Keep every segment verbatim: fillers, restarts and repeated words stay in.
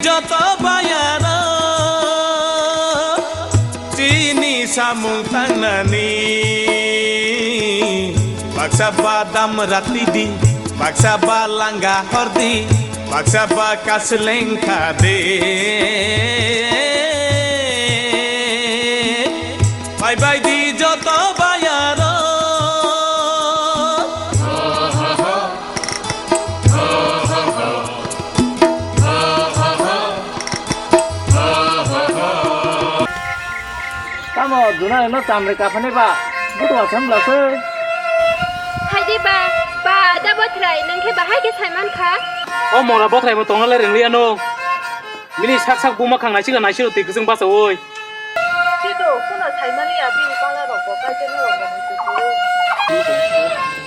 Joto bayaro chini samung tangnani, baksa badam ratidi, baksa ba langa hordi, baksa ba kasleng khade. Bye bye di joto bayaro. Tamo Junari no chamri kaphani ba, butu asam lase. Hai di ba, ba, da bothrai, nang khe bahai khe saiman kha. O mora bothrai bo tongna le ringliya no. Bini sak sak buma khang naisik naisik twi kwchwng bachaui. Chido, kuno saimani ya, bini pala rok bo, kaisa ni rok bo, muitu tu.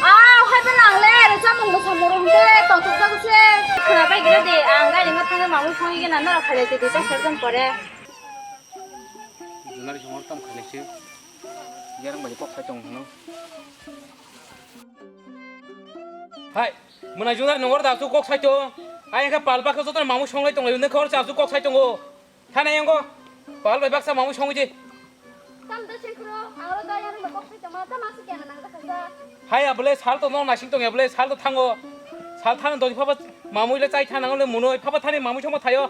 Ah, hai ba nang le, re chamung bo samung rok hwnkhe, tongthok jago se. Khna bai gira de, ang gari ma thangwi mamung songwi gana, norok khailai twi, twi ta serjong pore. Junari songor tam khailai se. Yarang bai kok sai tong hwno. Hai, mwnai Junari nongor da asuk kok sai tong. Ai, engkha pal baksa joto mamung songlai tonglai, nokha hor cha asuk kok sai tongo. Thana yango. Pal bai baksa mamung songwi di. Tam da sengkro, ang ro da yang ba kok sai tongma, tam asuk kena nang da kasa. Hai, abole sal to no nasing tong, abole sal to thango. Sal thang doi phaba mamung le chai thang nang le munoi, phaba thani mamung songma thayo.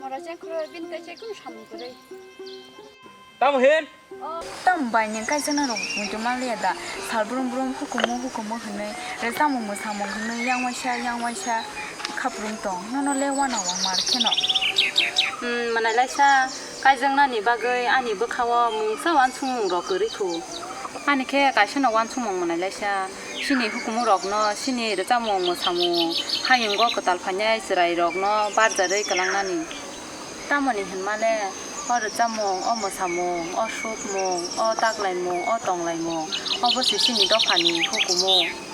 Mora sengkro bin kai sai kun samung kore. Tamo hin? Tamo bai ni kaisa na rok muitu manliya da, sal brum brum hukumu hukumu hinwi, re chamung mwsamung hinwi yang waisa yang waisa khaprum tong, nono le wana wang mar kheno. Hmm, manai laisa, kaijaknani bagwi ani bwkhao mungsa wansukmung rok kwrwi khu. Ani khe kaisa no wansukmung manai laisa, chini hukumu rokno, chini rwchapmung mwsamung, hayungo kwtal phainai chwrai rokno barjarwi kwlangnani. Tamoni hinmale, o rwchapmung, o mwsamung, o sukmung, o taklaimung, o tonglaimung, obo se chini dophani hukumu.